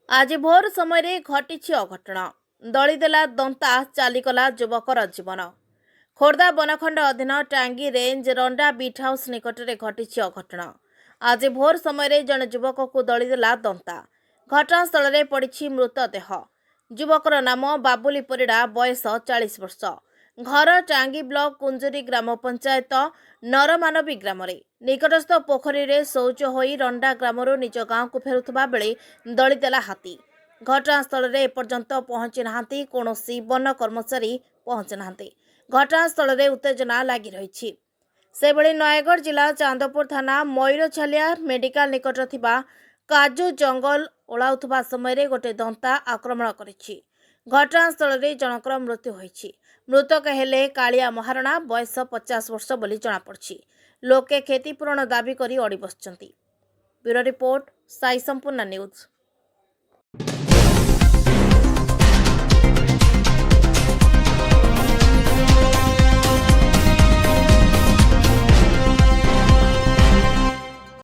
ଆଜି ଭୋର ସମୟରେ ଘଟିଛି ଅଘଟଣ। ଦଳିଦେଲା ଦନ୍ତା, ଚାଲିଗଲା ଯୁବକର ଜୀବନ। ଖୋର୍ଦ୍ଧା ବନଖଣ୍ଡ ଅଧୀନ Tangi range Randa beet house ନିକଟରେ ଘଟିଛି ଅଘଟଣ। ଆଜି ଭୋର ସମୟରେ ଜଣେ ଯୁବକକୁ ଦଳିଦେଲା ଦନ୍ତା। ଘଟଣାସ୍ଥଳରେ ପଡ଼ିଛି ମୃତଦେହ। ଯୁବକର ନାମ ବାବୁଲି ପରିଡ଼ା, ବୟସ 40 ବର୍ଷ। ଘର ଟାଙ୍ଗୀ ବ୍ଲକ କୁଞ୍ଜୁରୀ ଗ୍ରାମ ପଞ୍ଚାୟତ ନରମାନବୀ ଗ୍ରାମରେ। ନିକଟସ୍ଥ ପୋଖରୀରେ ଶୌଚ ହୋଇ ରଣ୍ଡା ଗ୍ରାମରୁ ନିଜ ଗାଁକୁ ଫେରୁଥିବା ବେଳେ ଦଳିଦେଲା ହାତୀ। ଘଟଣାସ୍ଥଳରେ ଏପର୍ଯ୍ୟନ୍ତ ପହଞ୍ଚି ନାହାନ୍ତି, କୌଣସି ବନ କର୍ମଚାରୀ ପହଞ୍ଚି ନାହାନ୍ତି। ଘଟଣାସ୍ଥଳରେ ଉତ୍ତେଜନା ଲାଗି ରହିଛି। ସେଭଳି ନୟାଗଡ଼ ଜିଲ୍ଲା ଚାନ୍ଦପୁର ଥାନା ମୟୂରଛାଲିଆ ମେଡିକାଲ ନିକଟରେ ଥିବା କାଜୁ ଜଙ୍ଗଲ ଓଳାଉଥିବା ସମୟରେ ଗୋଟିଏ ଦନ୍ତା ଆକ୍ରମଣ କରିଛି। ଘଟଣାସ୍ଥଳରେ ଜଣଙ୍କର ମୃତ୍ୟୁ ହୋଇଛି। ମୃତକ ହେଲେ କାଳିଆ ମହାରଣା, ବୟସ 50 ବର୍ଷ ବୋଲି ଜଣାପଡ଼ିଛି। ଲୋକେ କ୍ଷତିପୂରଣ ଦାବି କରି ଅଡ଼ି ବସିଛନ୍ତି। ବ୍ୟୁରୋ ରିପୋର୍ଟ, ସାଇ ସମ୍ପୂର୍ଣ୍ଣ ନ୍ୟୁଜ୍।